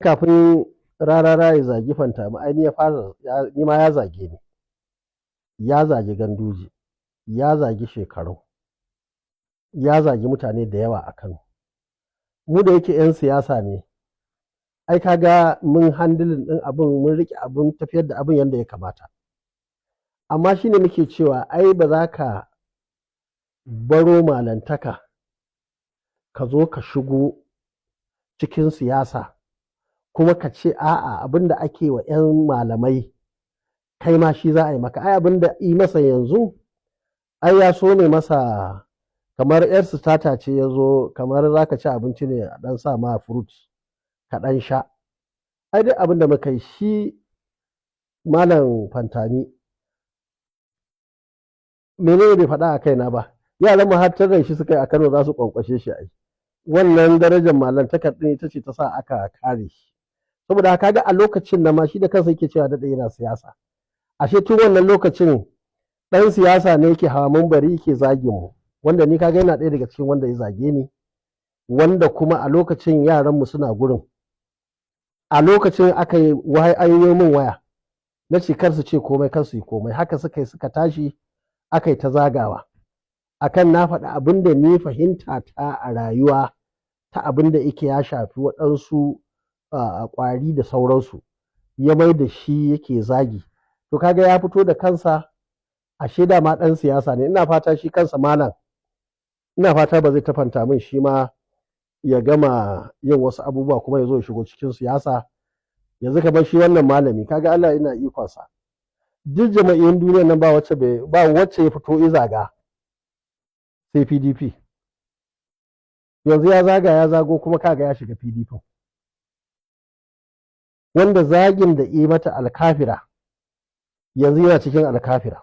Kafin Rarara ya zagi Fantami, ai ni ya fara, ni ma ya zage ni. Ya zagi Ganduje, ya zagi Shekarau, ya zagi mutane da yawa a Kano. Mu da yake 'yan siyasa ne, ai kaga mun handling ɗin abin, mun riƙe abin, tafiyar da abin yadda ya kamata. Amma shi ne muke cewa ai ba za ka baro malantaka ka zo ka shigo cikin siyasa kuma ka ce a'a, abin da ake wa 'yan malamai kai ma shi za a yi maka. Ai abin da yi masa yanzu, ai ya so ne masa kamar 'yar starter ce, ya zo kamar za ka ci abinci ne a ɗan sa ma fruit ka ɗan sha. Ai duk abin da muka yi, shi Malam Fantami menene bai faɗa a kaina ba? Yaran mu har taran shi suka yi a Kano za su kwankwashe shi. Ai wannan darajar malantakar ɗin ita ce ta sa aka kare shi. Saboda haka ga a lokacin nan ma shi da kansa yake cewa daɗe yana siyasa. Ashe tun wannan lokacin ɗan siyasa ne yake hawa mumbari yake zagin mu, wanda ni kaga yana ɗaya daga cikin wanda ya zage ni, wanda kuma a lokacin yaran mu suna gurin. A lokacin aka yi an yi min waya, na ce kar su ce komai, kar su yi komai. Haka suka yi, suka tashi aka yi ta zagawa akan na faɗi abin da ni fahimta ta a rayuwa, ta abin da yake ya shafi waɗansu ƙwari da sauransu, ya mai da shi yake zagi. To kaga ya fito da kansa, ashe dama ɗan siyasa ne. Ina fata shi kansa malam, ina fata ba zai tafanta min shi ma ya gama yin wasu abubuwa kuma ya zo ya shigo cikin siyasa. Yanzu kamar shi wannan malami, kaga Allah ina ikonsa, duk jama'iyyun duniyar nan ba wacce ba wacce ya fito izaga sai PDP. Yanzu ya zaga, ya zago, kuma kaga ya shiga PDP, wanda zagin da yi mata alkafira, yanzu yana cikin alkafira.